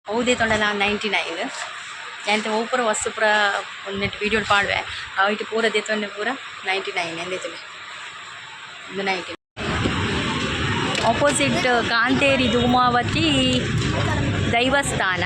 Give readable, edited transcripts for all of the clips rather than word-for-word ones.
ಅವು ದೆತೊಂಡಲ 99. ಯಾನ್ ಇತ್ತೆ ಒವು ಪೂರ ವಸ್ತು ಪೂರ ಉಂದೆಟ್ ವೀಡಿಯೋ ಪಾಡ್ವೆ ಅವೆಟ್ ಪೂರ ದೆತೊಂಡೆ ಪೂರ 99 ಎಂದೆತುಲೆ ಉಂದು 99. ಆಪೋಸಿಟ್ ಕಾಂತೇರಿ ಧೂಮಾವತಿ ದೈವಸ್ಥಾನ.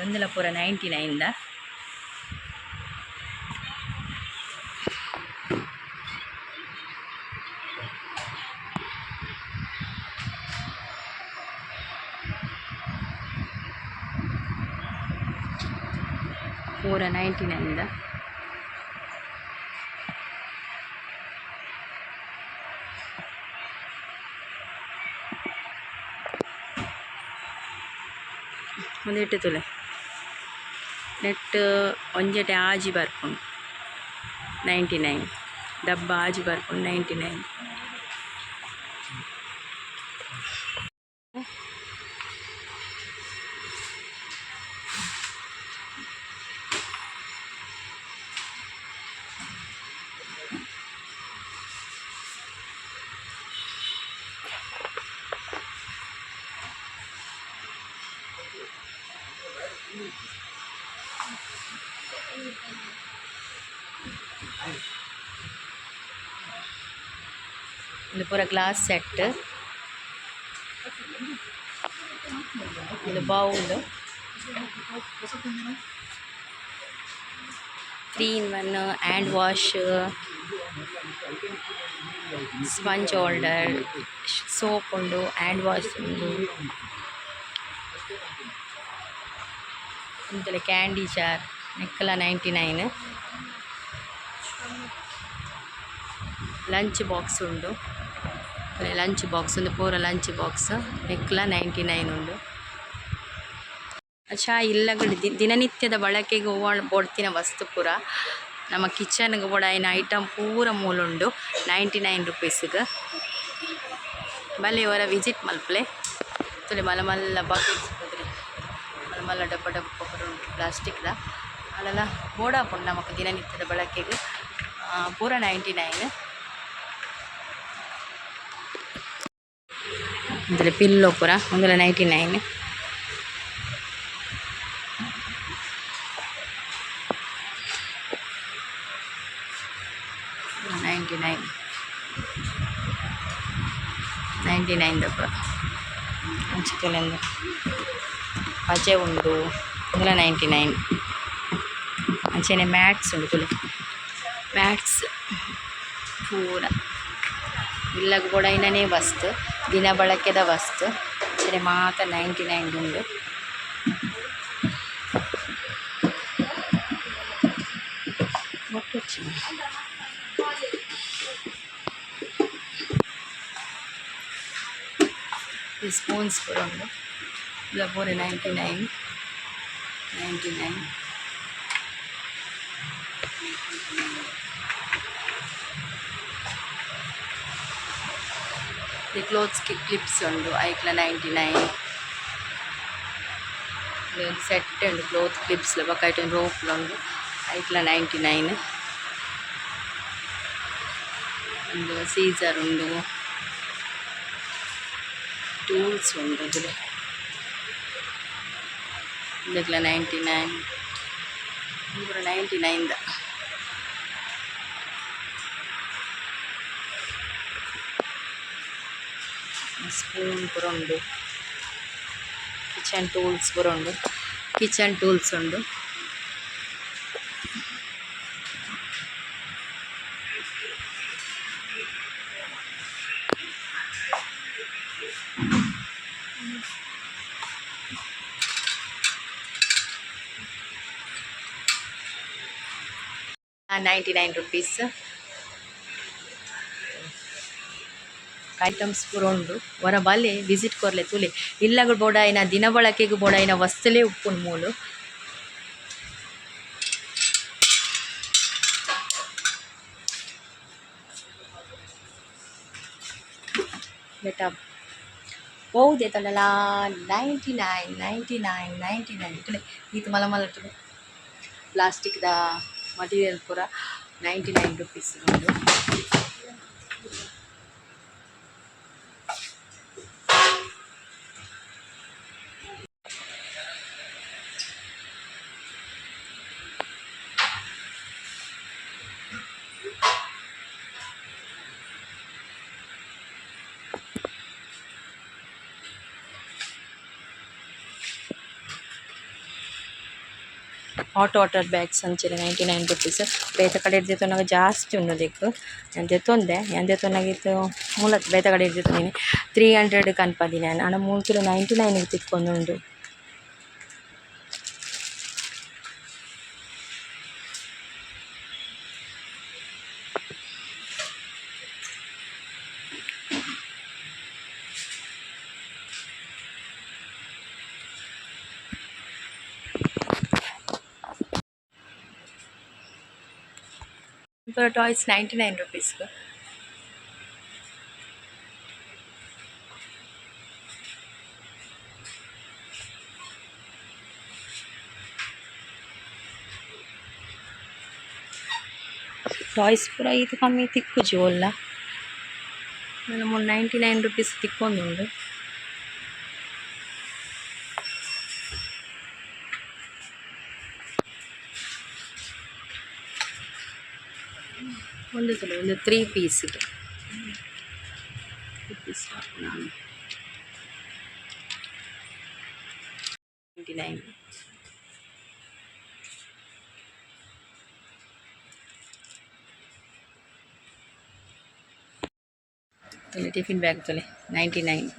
ಉಂದೆಲ ಪೂರ 99 ದ. ಪೂರ 99 ದ. ಉಂದೆಟ್ ತೂಲೆ ನೆಟ್ಟ್ ಒಂಜೆಟೆ ಆಜಿ ಬರ್ಪುಂಡು 99 ಡಬ್ಬ ಆಜಿ ಬರ್ಪುಂಡು 99. ಉಂದು ಪೂರ ಗ್ಲಾಸ್ ಸೆಟ್. ಉಂದು bowl. 3 in 1 hand wash, sponge holder, soap ಉಂಡು, ಹ್ಯಾಂಡ್ ವಾಶ್ ಉಂಡು. ಉಂದೆಲ ಕ್ಯಾಂಡಿ ಜಾರ್ ನೆಕ್ಕಲ 99. ಲಂಚ್ ಬಾಕ್ಸ್ ಉಂಡು. ಲಂಚ್ ಬಾಕ್ಸ್ ಉಂದು ಪೂರ ಲಂಚ್ ಬಾಕ್ಸ್ ನೆಕ್ಕ್ಲ 99 ಉಂಡು. ಅಂಚ ಇಲ್ಲಗ್ ದಿನನಿತ್ಯದ ಬಳಕೆಗ್ ಒವ್ವಾಂಡ ಬೋಡ್ತಿನ ವಸ್ತು ಪೂರ ನಮ ಕಿಚನ್ ಗ್ ಬೋಡಾಯಿನ ಐಟಮ್ ಪೂರ ಮೂಲುಂಡು 99 ರುಪೀಸ್ ಗ್. ಬಲೆ ಒರ ವಿಸಿಟ್ ಮಲ್ಪುಲೆ. ತೂಲೆ ಮಲ್ಲ ಮಲ್ಲ ಬಕೆಟ್ಸ್ ತೂಲೆ ಮಲ್ಲ ಮಲ್ಲ ಡಬ್ಬ ಡಬ್ಬ ಪೂರ ಉಂಡು ಪ್ಲಾಸ್ಟಿಕ್ ದ ಆಂಡಲ ಬೋಡಾಪುಂಡು ನಮಕ್ ದಿನನಿತ್ಯದ ಬಳಕೆಗ್ ಪೂರ 99. ಉಂದೆಲ ಪಿಲ್ಲೋ ಪೂರ ಉಂದುಲ 99. 99, 99 ದ ಪೂರ. ಅಂಚ ತೂಲೆ ಪಜೆ ಉಂಡು ಉಂದುಲ 99. ಅಂಚನೆ ಮ್ಯಾಟ್ಸ್ ಉಂಡು ತೂಲೆ ಮ್ಯಾಟ್ಸ್ ಪೂರ ಇಲ್ಲಗ್ ಬೋಡಾಯಿನನೆ ವಸ್ತು ದಿನ ಬಳಕೆದ ವಸ್ತು. ಅಂಚನೆ ಮಾತ 99 ಡ್ ಉಂಡು. ಬೊಕ್ಕೊರ್ಚಿ ಸ್ಪೂನ್ಸ್ ಪೂರ ಉಂಡು. ಉಂದುಲ ಪೂರ 99, 99. ಈ ಕ್ಲೋತ್ಸ್ ಕ್ಲಿಪ್ಸ್ ಉಂಡು ಐಕ್ಲ 99. ಒಂಜಿ ಸೆಟ್ ಉಂಡು ಕ್ಲೋತ್ ಕ್ಲಿಪ್ಸ್ ಬೊಕ ಐಟ್ ಒಂಜಿ ರೋಪ್ ಲ ಉಂಡು ಐಕ್ಲ 99. ಉಂದು ಸೀಸರ್ ಉಂಡು, ಟೂಲ್ಸ್ ಉಂಡು ತೂಲೆ. ಉಂದೆಕ್ಲ 99. ಉಂದು ಪೂರ 99 ದ. ಸ್ಪೂನ್ ಪೂರ ಉಂಡು, ಕಿಚನ್ ಟೂಲ್ಸ್ ಪೂರ ಉಂಡು, ಕಿಚನ್ ಟೂಲ್ಸ್ ಉಂಡು. ₹99 ಐಟಮ್ಸ್ ಪೂರ ಉಂಡು. ಒರ ಬಲೆ ವಿಸಿಟ್ ಕೊರ್ಲೆ, ತೂಲೆ. ಇಲ್ಲಗ್ ಬೋಡಾಯಿನ, ದಿನ ಬಳಕೆಗ್ ಬೋಡಾಯಿನ ವಸ್ತುಲೇ ಉಪ್ಪುಂಡು ಮೂಲು. ಬೆಟ ಒವು ದೆತೊಂಡಲ 99, 99, 99. ತೂಲೆ, ಈತ್ ಮಲ್ಲ ಮಲ್ಲ ತೂಲೆ. ಪ್ಲಾಸ್ಟಿಕ್ ದ ಮಟೀರಿಯಲ್ ಪೂರ ₹99 ಉಂಡು. Hot water bags ಅಂಚನೆ ₹99. ಬೇತೆ ಕಡೆ ದೆತೊನ್ನಗ ಜಾಸ್ತಿ ಉಂಡು ದೆಕ್. ಯಾನ್ ದೆತೊಂದೆ, ಯಾನ್ ದೆತೊನ್ನಗ ಇತ್ತೆ ಮೂಲ ಬೇತೆ ಕಡೆ ದೆತೊಂದಿನಿ 300 ಕನ್ಪದಿನಿ ಯಾನ್. ಆಂಡ ಮೂಲು ತೂಲೆ 99 ಗ್ ತಿಕ್ಕೊಂದುಂಡು. ಪೂರ ಟಾಯ್ಸ್ ₹99. ಟಾಯ್ಸ್ ಪೂರ ಈತ್ ಕಮ್ಮಿ ತಿಕ್ಕುಜಿ ಓಲ್ಲ. ಮೂಲು ₹99 ತಿಕ್ಕೊಂದುಂಡು. ಒಂದು ತೂಲೆ, ಒಂದು three piece, three piece 99. ತೂಲೆ, ಟಿಫಿನ್ ಬ್ಯಾಗ್ ತೂಲೆ, 99.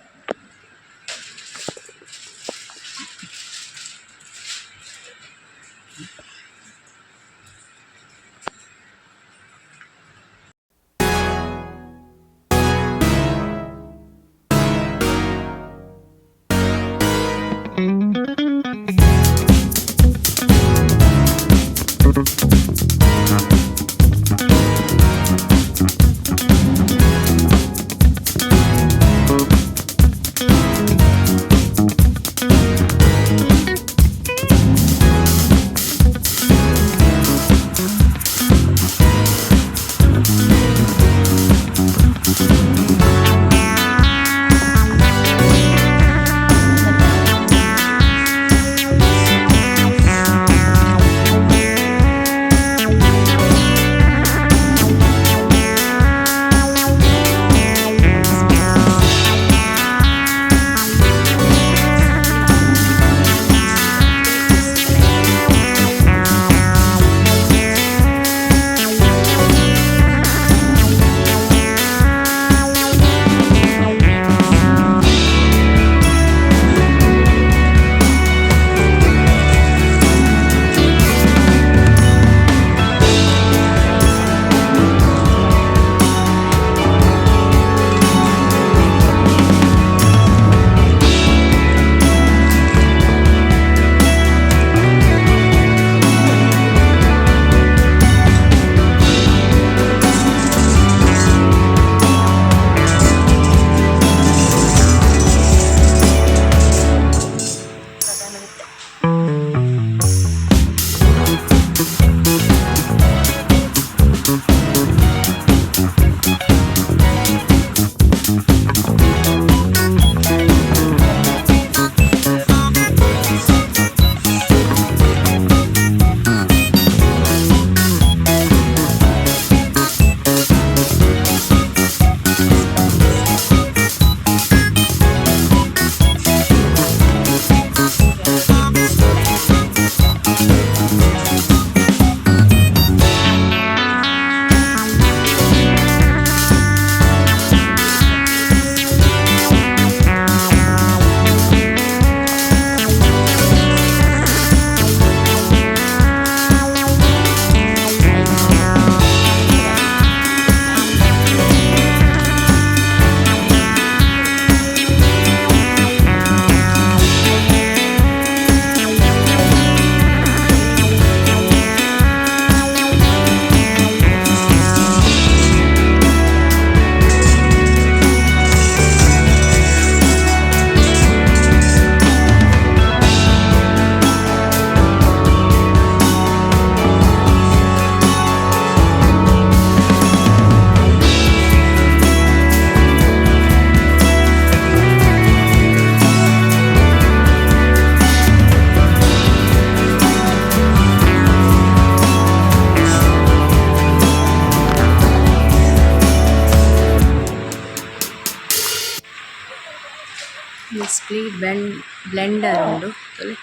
ಸ್ಪ್ಲೀಟ್ ಬೆಂಡ್ ಬ್ಲೆಂಡರ್ ಉಂಡು ತೂಲೆ.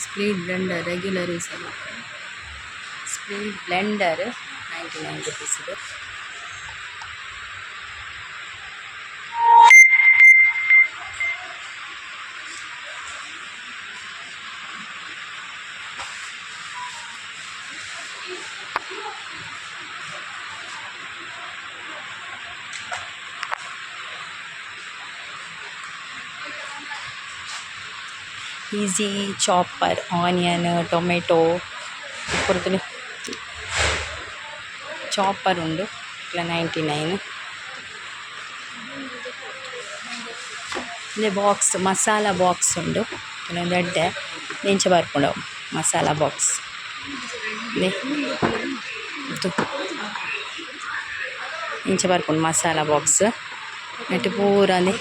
Split blender regular use split blender 99 rupees ಗ್. Easy chopper onion tomato ಪೂರ ತೂಲೆ. ಚಾಪರ್ ಉಂಡು ಇಲ 99. ಉಂದೆ ಬಾಕ್ಸ್, ಮಸಾಲ ಬಾಕ್ಸ್ ಉಂಡು. ಉಂದು ಎಡ್ಡೆ ಎಂಚ ಬರ್ಪುಂಡು ಅವು ಮಸಾಲ ಬಾಕ್ಸ್ ಉಂದೆ ತು ಇಂಚ ಬರ್ಪುಂಡು ಮಸಾಲ ಬಾಕ್ಸ್. ನೆಟ್ಟ್ ಪೂರ ಉಂದೆ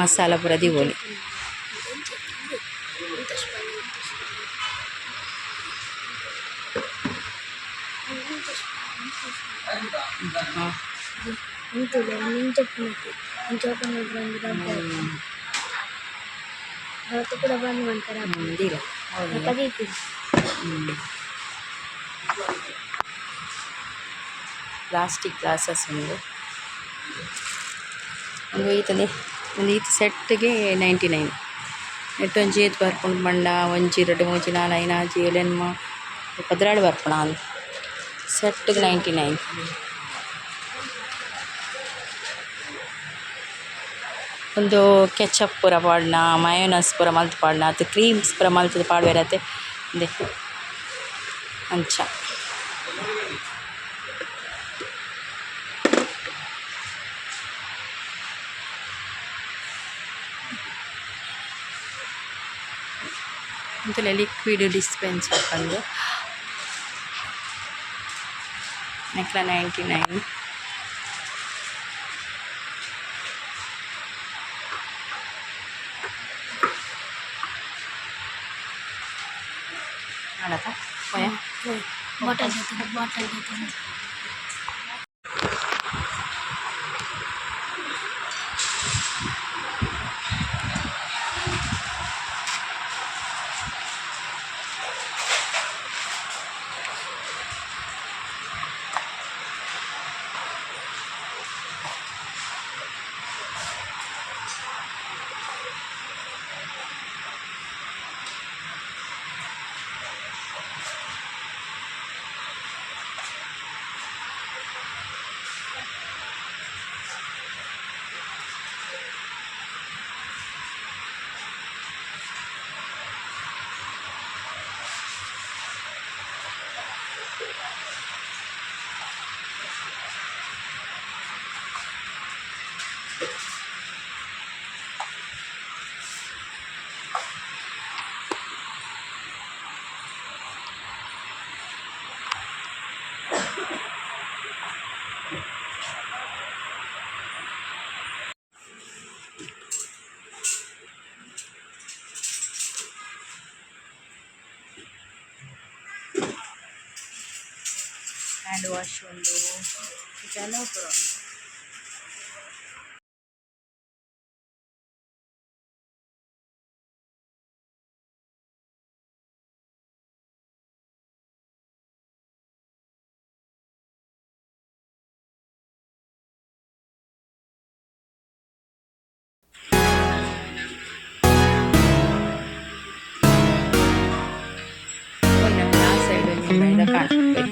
ಮಸಾಲ ಪೂರ ದೀವೊಲಿ. ಇಂಚ ಇಂಚ ಓಪನ್ ಮಲ್ಪುನ ಡಬ್ಬ ಅವತ್ತು ಕೂಡ ಬಂದ್ ಮಾಡ್ತಾರೆ. ದೀಲ. ದೀಪಿನಿ. ಪ್ಲಾಸ್ಟಿಕ್ ಗ್ಲಾಸಸ್ ಉಂಡು. ಉಂದು ಈತನೆ ಒಂದು ಈತ್ ಸೆಟ್ಗೆ 99. ನೆಟ್ಟ್ ಒಂಜಿ ಏತ್ ಬರ್ಪುಂಡು ಪಂಡ ಒಂಜಿ ರಡ್ಡ್ ಮೂಜಿ ನಾಲ್ ಐನ್ ಆಜಿ ಏಳ್ ಎನ್ಮ 12 ಬರ್ಪುಂಡು ಆಂದ್ ಸೆಟ್ಗ್ 99. ಉಂದು ಕೆಚಪ್ ಪೂರ ಪಾಡುನ, ಮಯೋನೈಸ್ ಪೂರ ಮಲ್ತ್ ಪಾಡುನ ಅತ್ತ್ ಕ್ರೀಮ್ಸ್ ಪೂರ ಮಲ್ತ್‌ದ್ ಪಾಡುವೆರ್ ಅತೆ ಉಂದೆ ಅಂಚ. ಉಂತುಲೆ ಲಿಕ್ವಿಡ್ ಡಿಸ್ಪೆನ್ಸರ್ ಪಂದ್ ನೆಕ್ಕ್‌ಲ 99. ಆಂಡತ ಪೋಯ. Bottle bottle. ಹ್ಯಾಂಡ್ ವಾಶ್ ಉಂಡು, ಕೆಲವು ಪೂರ ಉಂಡು. ಪೋಯಿನ ಆ ಸೈಡ್ ಒಂಜಿ ಕಾಣುತ್ತೆ.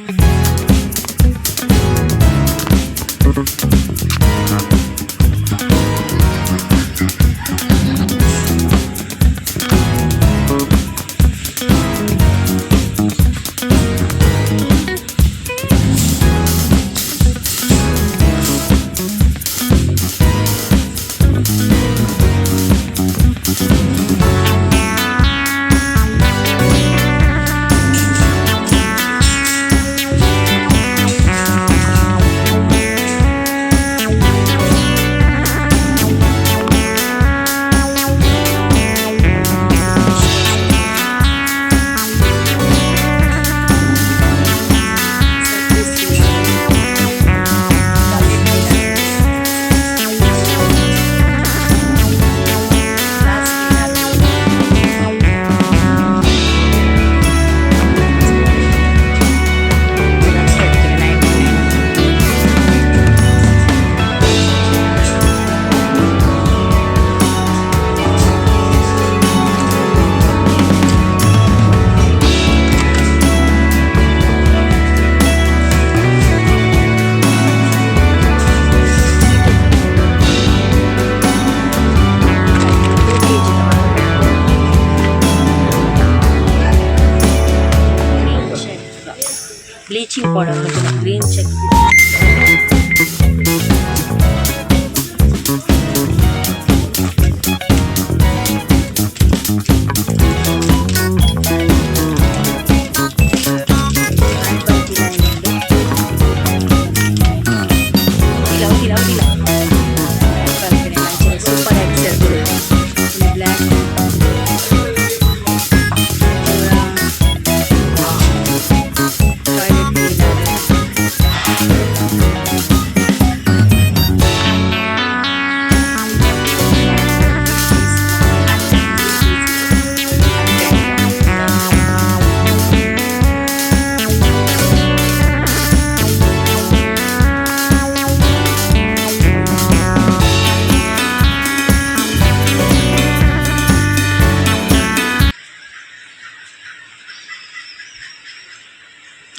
Bleaching powder green check. Super XL black toilet cleaner.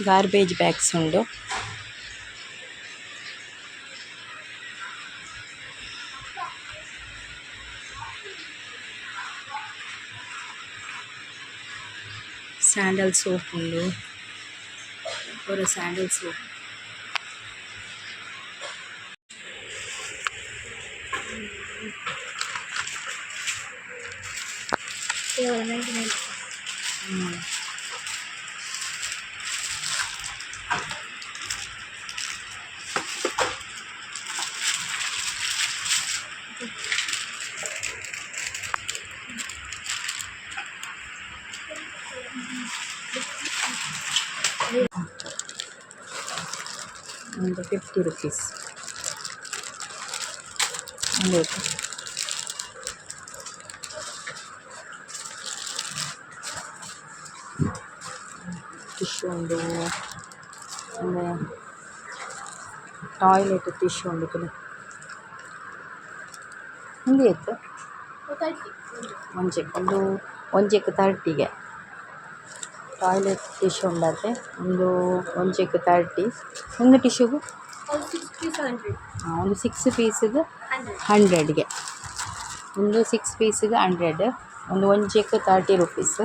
Garbage bags ಉಂಡು. ಸ್ಯಾಂಡಲ್ ಸೋಪ್ ಉಂಡು ಪೂರ ಸ್ಯಾಂಡಲ್ ಸೋಪ್. ಕೇವಲ 99. ಒಂದು 50 ರುಪೀಸ್ ಒಂದು. ಟಿಶ್ಯೂ ಉಂಡು, ಒಂದು ಟಾಯ್ಲೆಟ್ ಟಿಶ್ಯೂ ಉಂಡು ತೂಲೆ. ಉಂದು ಏತ್? ಒಂಜೆಕ್ ಒಂದು ಒಂಜೆಕ್ 30ಗೆ ಟಾಯ್ಲೆಟ್ ಟಿಶ್ಯೂ ಉಂಡತೆ. ಒಂದು ಒಂಜೆಕ್ 30. ಒಂದು ಟಿಶ್ಯೂಗು ಒಂದು ಸಿಕ್ಸ್ ಪೀಸಿಗೆ 100ಗೆ. ಒಂದು ಸಿಕ್ಸ್ ಪೀಸಿಗೆ 100. ಒಂದು ಒಂಜೆಕ್ 30 ರುಪೀಸ್.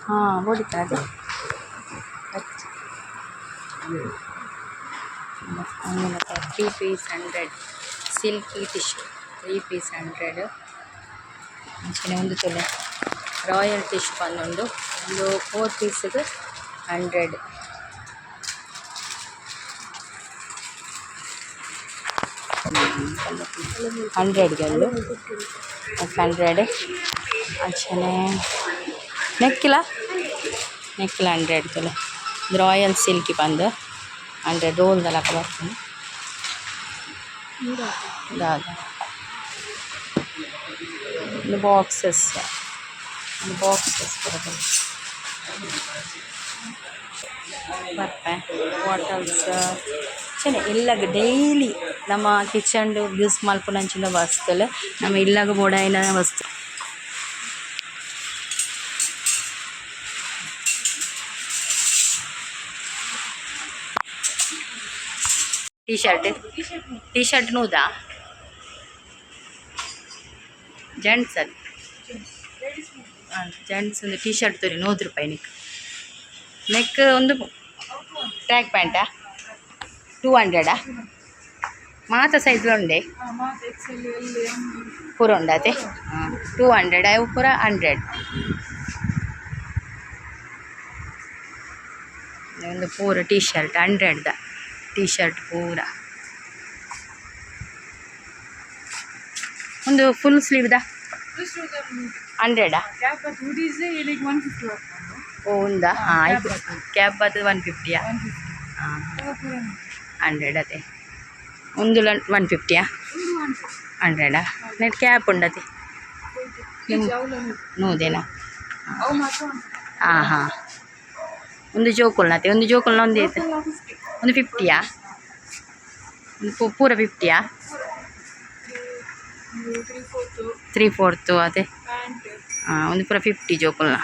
ಹಾಂ, ಬೋಡಿತ್ತ ಅದೇ. Three piece 100 silky tissue, three piece 100. ಅಂಚನೆ ಒಂದು ತೂಲೆ, ರಾಯಲ್ ಟಿಶ್ಯೂ ಪಂದುಂಡು. ಒಂದು ಫೋರ್ ಪೀಸ್ಗೆ 100. 100ಗೆ ಒಂದು 100. ಅಂಚನೆ ನೆಕ್ಕಿಲ ನೆಕ್ಕಿಲ 100 ತೂಲೆ. ರಾಯಲ್ ಸಿಲ್ಕಿ ಪಂದ್ 100 ರೋಲ್ದ ಲೆಕ್ಕ ಬರ್ಪುಂಡು. ದಾದ ಒಂದು ಬಾಕ್ಸಸ್, ಒಂದು ಬಾಕ್ಸಸ್ ಪೂರ ಬರ್ಪೆ. ಬಾಟಲ್ಸ್ ಅಂಚನೆ ಇಲ್ಲಗ್ ಡೈಲಿ ನಮ್ಮ ಕಿಚನ್ ಯೂಸ್ ಮಲ್ಪುನಂಚಿನ ವಸ್ತುಲು, ನಮ್ಮ ಇಲ್ಲಗ್ ಬೋಡಾಯಿನ ವಸ್ತು. ಟೀ ಶರ್ಟ್, ಟೀ ಶರ್ಟ್ ನೂದಾ? ಜೆಂಟ್ಸ್ ಅದು ಜೆಂಟ್ಸ್. ಒಂದು ಟೀ ಶರ್ಟ್ ತೋರಿ, 100 ರೂಪಾಯಿ. ನೆಕ್ ನೆಕ್ ಒಂದು ಟ್ರ್ಯಾಕ್ ಪ್ಯಾಂಟಾ 200ಆ? ಮಾತ ಸೈಜ್ ಉಂಡೆ, ಪೂರ ಉಂಡಾತೆ. 200 ಅವು ಪೂರ 100. ಒಂದು ಪೂರ ಟೀ ಶರ್ಟ್ 100ದ ಟೀ ಶರ್ಟ್ ಪೂರ. ಒಂದು ಫುಲ್ ಸ್ಲೀವ್ದ 100ಆ? ಓ, ಉಂದಾ? ಹಾಂ, ಆಯ್ತು. ಕ್ಯಾಪ್ ಅದು 150ಯಾ? ಹಾಂ, 100 ಅದೇ. ಒಂದು 150ಯಾ? 100ಆ? ನೆಟ್ ಕ್ಯಾಪ್ ಉಂಡತೆ ನೂದೇನಾ? ಹಾಂ ಹಾಂ ಒಂದು ಜೋಕುಲ್ನತೆ, ಒಂದು ಜೋಕುಲ್ನ ಒಂದು ಐತೆ. ಒಂದು 50ಯಾ? ಒಂದು ಪೂರ 50ಯಾ? ತ್ರೀ ಫೋರ್ತು ಅದೇ. ಹಾಂ, ಒಂದು ಪೂರ 50 ಜೋಕುಲ್ನ.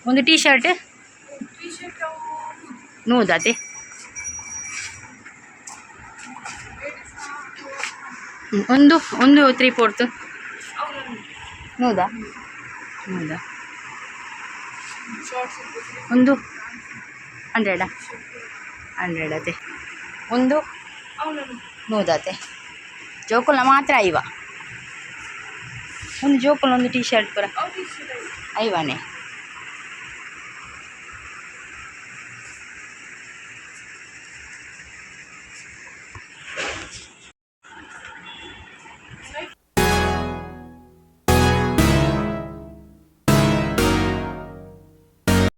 ಒಂದು ಟೀ ಶರ್ಟ್ ನೂದತೆ. ಒಂದು ಒಂದು ತ್ರೀ ಫೋರ್ತ್ ನೂದಾ? ಹೌದಾ? ಒಂದು 100? 100 ಅದೇ. ಒಂದು 100 ಆತೆ. ಜೋಕುಲ್ನ ಮಾತ್ರ 50. ಒಂದು ಜೋಕುಲ್ನ ಒಂದು ಟೀ ಶರ್ಟ್ ಪೂರ 50ನೇ.